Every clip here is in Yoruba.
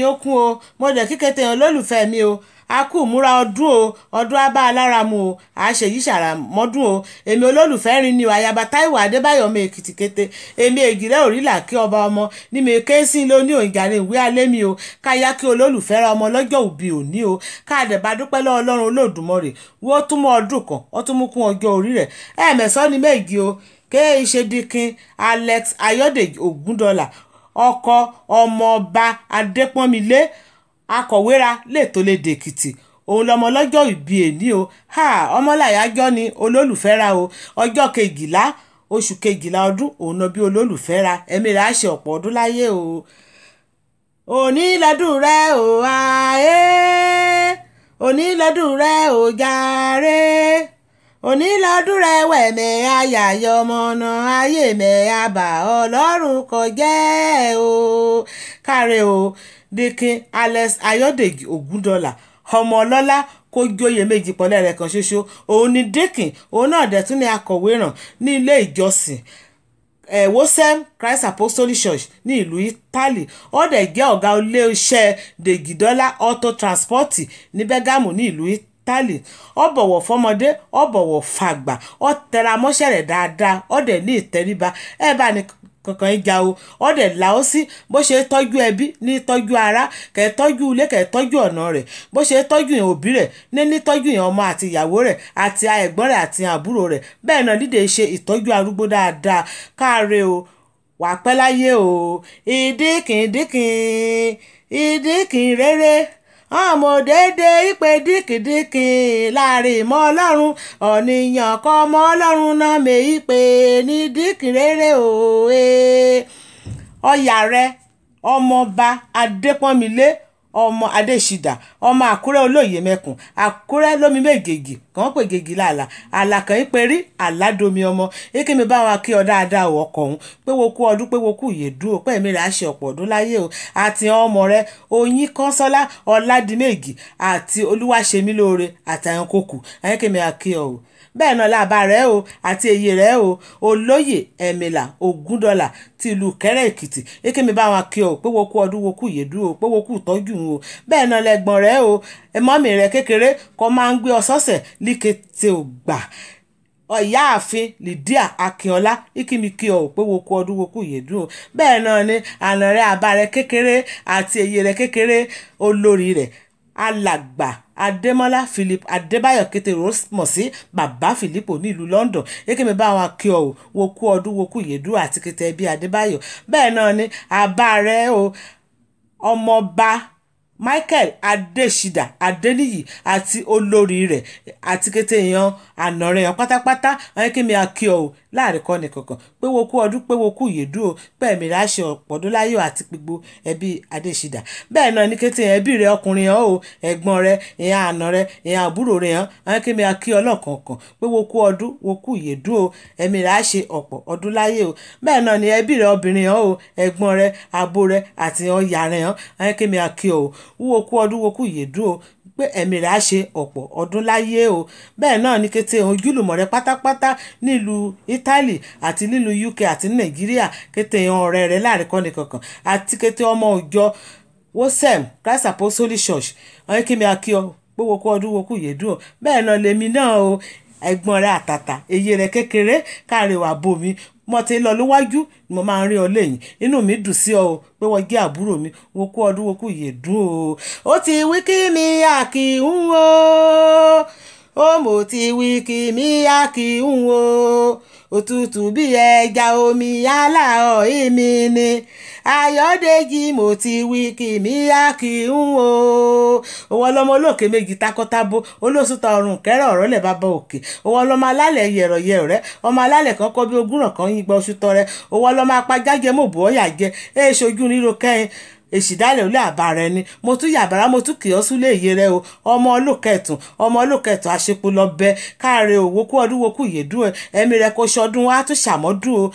yín ó kún o. Mo dẹ̀ kí kété yẹn olólùfẹ́ mi o. A kú múra ọdún o, ọdún á bá a lára mu o, à ṣèyí ṣàràmọ́dún o. Èmi olólùfẹ́ rin ni o, ayaba Táíwò Adébáyọ̀ ọmọ Èkìtì kété. Èmi èjìrẹ́ òrìlà kí ọba ọmọ ní mi ké sí ló ní òǹjàre ìwé alẹ́ mi o. Káyá kí olólùfẹ́ ra ọmọ lọ́jọ́ òbí òní o. Káàdẹ̀ bá dúpẹ́ lọ́wọ́ Ọlọ́run Olódùmarè, wọ́n tún mú ọdún kan, ó tún mú kún ọjọ́ orí rẹ̀. Ẹ̀ẹ̀mẹ̀sán ni méjì o. Kéè ṣe Dikin Alex Ayọ̀dèjì Ògúndọ̀là, ọkọ ọmọọba Adépọ́nmilé, akọ̀wéra lẹ́tọ́lẹ́dẹ̀ Èkìtì. Òun lọmọ lọ́jọ́ ìbí èní o. Ha, ọmọláyàjọ́ ni olólùfẹ́ ra o. Ọjọ́ kejìlá oṣù kejìlá ọdún òun náà bí olólùfẹ́ ra. Ẹ̀mí rẹ̀ á ṣe ọ̀pọ̀ ọdún láyé o. Òní lọ́dún rẹ o àyè, òní lọ́dún rẹ o jàre, òní lọ́dún rẹ wẹ̀mẹ̀ ayàyọ̀ ọmọnà ayé mẹ́ àbá Ọlọ́run kọjẹ́ o. Káre o, Dikin Alex Ayọ̀dèjì Ògúndọ̀là, ọmọ ọlọ́lá kó jóyè méjì pọ̀lẹ́ rẹ̀ kan ṣoṣo. Òun ni Dikin, òun náà dẹ̀ tún ní akọ̀wé ràn ní ilé ìjọsìn Wosem Christ Apostolic Church ní ìlú Italy. Ó dẹ̀ jẹ́ ọ̀gá ilé-iṣẹ́ Dèjìdọ́lá Auto Transport ní Bergamo ní ìlú Italy. Ó bọ̀wọ̀ fọmọdé, ó bọ̀wọ̀ fàgbà, ó tẹra mọ́ṣẹ́ rẹ̀ dáadáa, ó dẹ̀ ní ìtẹríba. Ẹ bá ní kankan ìjà o. Ó dẹ̀ là ó sí bó ṣe tọ́jú ẹbí ní tọ́jú ara, kẹ̀ tọ́jú ilé, kẹ̀ tọ́jú ọ̀nà rẹ̀, bó ṣe tọ́jú ìyẹn òbí rẹ̀ ní tọ́jú ìyẹn ọmọ àti ìyàwó rẹ̀ àti ẹ̀gbọ́n rẹ̀ àti àbúrò rẹ̀. Bẹ́ẹ̀ náà dídè ṣe ìtọ́jú arúgbó dáadáa. Káre o, wà pẹ́ láyé o. Ìdíkìn díkìn, ìdíkìn rere, ọmọ dédé ìpè díkìdíkìn láàrin ìmọ̀ Ọlọ́run, ọ̀nìyàn kọ́ ọmọ Ọlọ́run náà mẹ́ ìpè ní díkìn rere o. Ọ̀yà rẹ ọmọọba Adépọ́nmilé, ọmọ Adéṣídà, ọmọ Àkúrẹ́ olóyè mẹ́kùn, Àkúrẹ́ lómi méjèèjì kàn pè gègé làlà, àlàkàn ìperí àládomi ọmọ. Èké mi bá wa kí ọ dáadáa o, ọkọ òun pé wo kú ọdún, pé wo kú ìyèdú o, pé ẹ̀mí rẹ̀ á ṣe ọ̀pọ̀ ọdún láyé o. Àti ọmọ rẹ Oyin Kọ́nsọ́lá Ọládìméjì àti Olúwaṣemílóore àti àwọn kòkù, ẹ̀yìn mi kí ọ o. Bẹ́ẹ̀ náà làbá rẹ̀ o àti èyí rẹ̀ o, olóyè Ẹ̀mìlà Ògúndọ̀là ti ìlú Kẹ́rẹ́ Èkìtì. Èké mi bá wa kí ọ pé wo kú ọdún, wo kú ìyèdú o, pé wo kú ìtọ́jú o. Bẹ́ẹ̀ náà lẹ́gbọ̀n rẹ̀ o, mọ́mì rẹ̀ kékeré kọ́ máa ń gbé ọ sọ́sẹ̀ líkété ògbà, ìyáàfin Lydia Akínọlá, ìkíni kí ọ pé wo kú ọdún, wo kú ìyèdú o. Bẹ́ẹ̀ náà ni àna rẹ̀ àbá rẹ̀ kékeré àti èyí rẹ̀ kékeré, olórí rẹ̀ alàgbà Adémọ́lá Philip Adébáyọ̀ kété mọ̀ sí bàbá Philip ní ìlú London. Èké mi bá wọn kí ọ wo kú ọdún, wo kú ìyèdú àti kété ẹbí Adébáyọ̀. Bẹ́ẹ̀ náà ni àbá rẹ̀ o, ọmọọba Michael Adéṣídà Adéníyì àti olórí rẹ̀ àti kété yan àna rẹ̀ yan pátápátá. Ẹ̀yìn mi kí ọ o láàrin kọ́ni kankan pé wo kú ọdún, pé wo kú ìyèdú o, pé ẹ̀mí rẹ̀ á ṣe ọ̀pọ̀ ọdún láyé àti gbogbo ẹbí Adéṣídà. Bẹ́ẹ̀ náà ní kété ẹbí rẹ̀ ọkùnrin yẹn o, ẹ̀gbọ́n rẹ̀, ìyẹn àna rẹ̀, ìyẹn àbúrò rẹ̀ yẹn. Ẹ̀yìn mi kí ọ lọ́kọ̀ọ̀kan pé wo kú ọdún, wo kú ìyèdú o, ẹ̀mí rẹ̀ á ṣe ọ̀pọ̀ ọdún láyé o. Bẹ́ẹ̀ náà ní ẹbí rẹ̀ obìnrin yẹn o, ẹ̀gbọ́n rẹ̀, àbó rẹ̀ àti ọ̀yà rẹ̀ yẹn. Ẹ̀yìn mi kí ọ o, wo kú ọdún, wo kú ìyèdú o, pé ẹ̀mí rẹ̀ á ṣe ọ̀pọ̀ ọdún láyé o. Bẹ́ẹ̀ náà ní kété ojúlùmọ̀ rẹ̀ pátápátá nílùú Italy àti nílùú UK àti ní Nàìjíríà, kété ọ̀rẹ́ rẹ̀ láàrin kọ́ni kankan àti kété ọmọ òjọ Wosem Christ Apostolic Church. Ọ̀yẹ́ kí mi kí ọ pé wo kú ọdún, wo kú ìyèdú o. Bẹ́ẹ̀ náà lèmi náà o, ẹ̀gbọ́n rẹ̀ àtàtà, èyí rẹ̀ kékeré, káre wà bomi mo ti lọ lówájú ni mo máa ń rí ọ lẹ́yìn. Inú mi dùn sí ọ o pé wọ́n jẹ́ àbúrò mi. Wo kú ọdún, wo kú ìyèdú o. Ó ti wí kí mi àkìhún o, ó mo ti wí kí mi àkìhún o. Òtútù bí ẹja omi aláọ̀ èmi ni Ayọ̀dèjì, mo ti wí kí mi àkìhún o. Òwò ọlọ́mọ olókè méjì takọ́tabo, olóṣùta ọ̀run kẹ́rọ̀ ọ̀rọ̀ lẹ̀ bàbá òkè. Òwò ọlọ́mọ alálẹ̀ yẹ̀rọ̀yẹ̀rọ̀ rẹ̀, ọmọ alálẹ̀ kan kọ́ bí ogúnràn kan yín gba oṣù tọrẹ. Òwò ọlọ́mọ apajájẹ mọ̀bù ọ̀yà jẹ, èèṣojú ríro kẹ́yìn èsì dálẹ̀ olé àbá rẹ ni. Mo tún yàbàrá, mo tún kì ọ́ súlé ìyè rẹ o, ọmọ olókẹ̀tún, ọmọ olókẹ̀tún àṣepọ̀ lọ bẹ. Káàárẹ̀ òwò kú ọdún, wo kú ìyèdú ẹ, ẹ̀mí rẹ kò ṣọdún á tún ṣàmọ́dún o.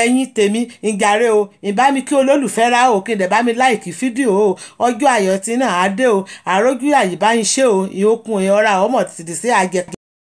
Ẹ̀yin tèmi ìjàre o, ìbá mi kí olólùfẹ́ ra o, kí n dẹ̀ bá mi láìkí fídíò o. Ọjọ́ ayọ̀ tí náà á dé o, àrójú àyè bá ń ṣe o, ìhókùn ìhọ́ra ọmọ tìdí sí àjẹ.